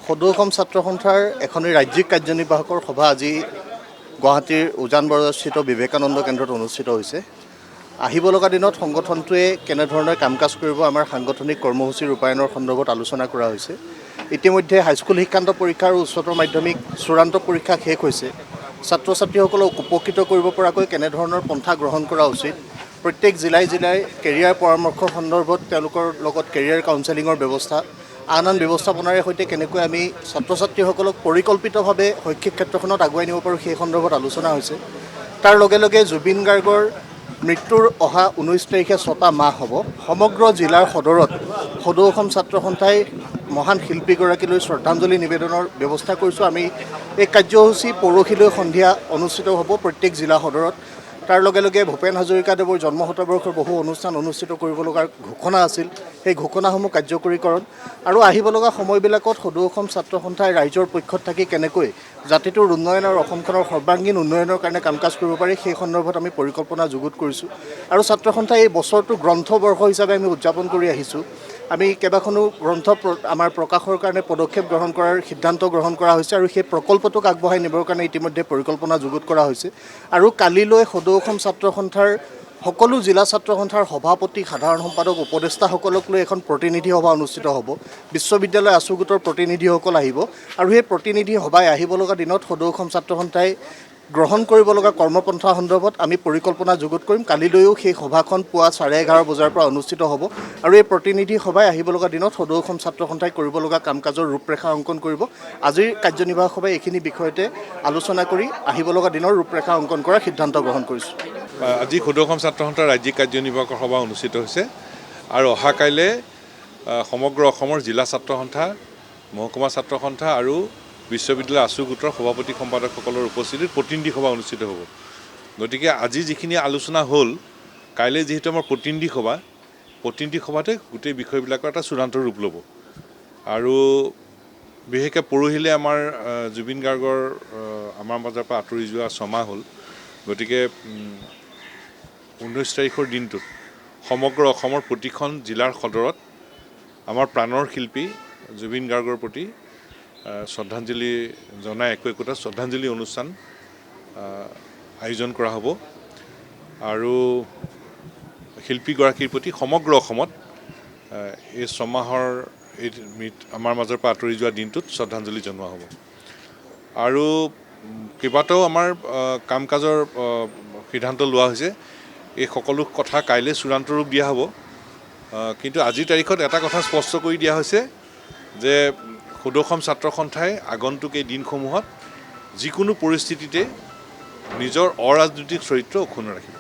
সদৌ অসম ছাত্ৰ সন্থাৰ এখনি ৰাজ্যিক কাৰ্যনিৰ্বাহকৰ সভা আজি গুৱাহাটীৰ উজান বজাৰস্থিত বিবেকানন্দ কেন্দ্ৰত অনুষ্ঠিত হৈছে। আহিব লগা দিনত সংগঠনটোৱে কেনেধৰণে কাম কাজ কৰিব, আমাৰ সাংগঠনিক কৰ্মসূচী ৰূপায়ণৰ সন্দৰ্ভত আলোচনা কৰা হৈছে। ইতিমধ্যে হাইস্কুল শিক্ষান্ত পৰীক্ষা আৰু উচ্চতৰ মাধ্যমিক চূড়ান্ত পৰীক্ষা শেষ হৈছে। ছাত্ৰ ছাত্ৰীসকলক উপকৃত কৰিব পৰাকৈ কেনেধৰণৰ পন্থা গ্ৰহণ কৰা উচিত, প্ৰত্যেক জিলাই জিলাই কেৰিয়াৰ পৰামৰ্শৰ সন্দৰ্ভত তেওঁলোকৰ লগত কেৰিয়াৰ কাউন্সেলিঙৰ ব্যৱস্থা, আন আন ব্যৱস্থাপনাৰে সৈতে কেনেকৈ আমি ছাত্ৰ ছাত্ৰীসকলক পৰিকল্পিতভাৱে শৈক্ষিক ক্ষেত্ৰখনত আগুৱাই নিব পাৰোঁ, সেই সন্দৰ্ভত আলোচনা হৈছে। তাৰ লগে লগে জুবিন গাৰ্গৰ মৃত্যুৰ অহা 19 তাৰিখে 6টা মাহ হ'ব। সমগ্ৰ জিলাৰ সদৰত সদৌ অসম ছাত্ৰ সন্থাই মহান শিল্পীগৰাকীলৈ শ্ৰদ্ধাঞ্জলি নিবেদনৰ ব্যৱস্থা কৰিছোঁ আমি। এই কাৰ্যসূচী পৰহিলৈ সন্ধিয়া অনুষ্ঠিত হ'ব প্ৰত্যেক জিলা সদৰত। তাৰ লগে লগে ভূপেন হাজৰিকাদেৱৰ জন্ম শতবৰ্ষৰ বহু অনুষ্ঠান অনুষ্ঠিত কৰিব লগাৰ ঘোষণা আছিল, সেই ঘোষণাসমূহ কাৰ্যকৰীকৰণ আৰু আহিব লগা সময়বিলাকত সদৌ অসম ছাত্ৰ সন্থাই ৰাইজৰ পক্ষত থাকি কেনেকৈ জাতিটোৰ উন্নয়ন আৰু অসমখনৰ সৰ্বাংগীন উন্নয়নৰ কাৰণে কাম কাজ কৰিব পাৰি, সেই সন্দৰ্ভত আমি পৰিকল্পনা যুগুত কৰিছোঁ। আৰু ছাত্ৰ সন্থাই এই বছৰটো গ্ৰন্থবৰ্ষ হিচাপে আমি উদযাপন কৰি আহিছোঁ। আমি কেইবাখনো গ্ৰন্থ আমাৰ প্ৰকাশৰ কাৰণে পদক্ষেপ গ্ৰহণ কৰাৰ সিদ্ধান্ত গ্ৰহণ কৰা হৈছে আৰু সেই প্ৰকল্পটোক আগবঢ়াই নিবৰ কাৰণে ইতিমধ্যে পৰিকল্পনা যুগুত কৰা হৈছে। আৰু কালিলৈ সদৌ অসম ছাত্ৰ সন্থাৰ সকলো জিলা ছাত্ৰ সন্থাৰ সভাপতি, সাধাৰণ সম্পাদক, উপদেষ্টাসকলক লৈ এখন প্ৰতিনিধি সভা অনুষ্ঠিত হ'ব। বিশ্ববিদ্যালয় আছু গোটৰ প্ৰতিনিধিসকল আহিব আৰু সেই প্ৰতিনিধি সভাই আহিব লগা দিনত সদৌ অসম ছাত্ৰ সন্থাই গ্ৰহণ কৰিব লগা কৰ্মপন্থা সন্দৰ্ভত আমি পৰিকল্পনা যুগুত কৰিম। কালিলৈও সেই সভাখন পুৱা 11:30 বজাৰ পৰা অনুষ্ঠিত হ'ব আৰু এই প্ৰতিনিধি সভাই আহিব লগা দিনত সদৌ অসম ছাত্ৰ সন্থাই কৰিব লগা কাম কাজৰ ৰূপৰেখা অংকন কৰিব। আজিৰ কাৰ্যনিৰ্বাহক সভাই এইখিনি বিষয়তে আলোচনা কৰি আহিব লগা দিনৰ ৰূপৰেখা অংকন কৰাৰ সিদ্ধান্ত গ্ৰহণ কৰিছোঁ। আজি সদৌ অসম ছাত্ৰ সন্থাৰ ৰাজ্যিক কাৰ্যনিৰ্বাহকৰ সভা অনুষ্ঠিত হৈছে আৰু অহা কাইলৈ সমগ্ৰ অসমৰ জিলা ছাত্ৰ সন্থা, মহকুমা ছাত্ৰ সন্থা আৰু বিশ্ববিদ্যালয় আছু গোটৰ সভাপতি সম্পাদকসকলৰ উপস্থিতিত প্ৰতিনিধি সভা অনুষ্ঠিত হ'ব। গতিকে আজি যিখিনি আলোচনা হ'ল, কাইলৈ যিহেতু আমাৰ প্ৰতিনিধি সভা, প্ৰতিনিধি সভাতে গোটেই বিষয়বিলাকৰ এটা চূড়ান্ত ৰূপ ল'ব। আৰু বিশেষকৈ পৰহিলৈ আমাৰ জুবিন গাৰ্গৰ আমাৰ মাজৰ পৰা আঁতৰি যোৱা 6 মাহ হ'ল। গতিকে 19 তাৰিখৰ দিনটোত সমগ্ৰ অসমৰ প্ৰতিখন জিলাৰ সদৰত আমাৰ প্ৰাণৰ শিল্পী জুবিন গাৰ্গৰ প্ৰতি শ্ৰদ্ধাঞ্জলি জনাই একো একোটা শ্ৰদ্ধাঞ্জলি অনুষ্ঠান আয়োজন কৰা হ'ব আৰু শিল্পীগৰাকীৰ প্ৰতি সমগ্ৰ অসমত এই 6 মাহৰ এই আমাৰ মাজৰ পৰা আঁতৰি যোৱা দিনটোত শ্ৰদ্ধাঞ্জলি জনোৱা হ'ব। আৰু কেইবাটাও আমাৰ কাম কাজৰ সিদ্ধান্ত লোৱা হৈছে। এই সকলো কথা কাইলৈ চূড়ান্ত ৰূপ দিয়া হ'ব। কিন্তু আজিৰ তাৰিখত এটা কথা স্পষ্ট কৰি দিয়া হৈছে যে সদৌ অসম ছাত্ৰ সন্থাই আগন্তুক এই দিনসমূহত যিকোনো পৰিস্থিতিতে নিজৰ অৰাজনৈতিক চৰিত্ৰ অক্ষুণ্ণ ৰাখিব।